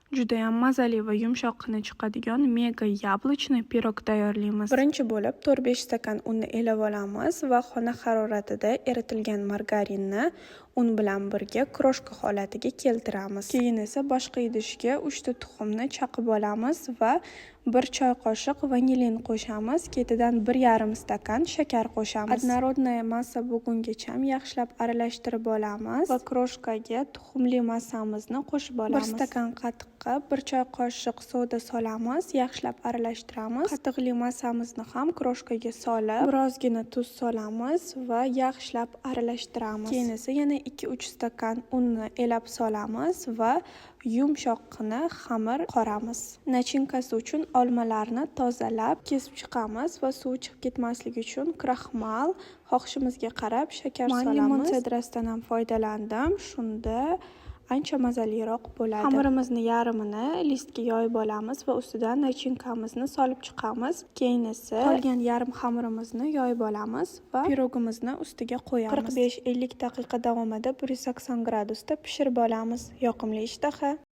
Judayam mazali va yumshoqqina chiqadigan мега яблочный pirog tayyorlaymiz. Birinchi bo'lib 4-5 stakan unni elab olamiz va xona haroratida eritilgan margarinni un bilan birga крошка holatiga keltiramiz. Keyin esa boshqa idishga 3 ta tuxumni chaqib olamiz va 1 choy qoshiq vanilin qo'shamiz, ketidan 1,5 stakan shakar qo'shamiz. Однородная massa bo'lgungacha yaxshilab aralashtirib olamiz va крошка ga tuxumli massamizni qo'shib olamiz. 1 stakan qatiqqa 1 choy qoshiq soda solamiz, yaxshilab aralashtiramiz. Qatiqli massamizni ham крошка ga solib, birozgina tuz solamiz va yaxshilab aralashtiramiz. Keyin esa yana 2-3 stakan unni elab solamiz va yumshoqqina xamir qoramiz. Начинка si uchun olmalarni tozalab, kesib chiqamiz va suvi chiqib ketmasligi uchun kraxmal, xohishimizga qarab shakar solamiz. Man limon sedrasidan ham foydalandim. Shunda ancha mazaliroq bo'ladi. Xamirimizni yarmini listga yoyib olamiz va ustidan начинка mizni solib chiqamiz. Keyin esa qolgan yarim xamirimizni yoyib olamiz va pirogimizni ustiga qo'yamiz. 45-50 daqiqa davomida 180 gradusda pishirib olamiz. Yoqimli ishtaha!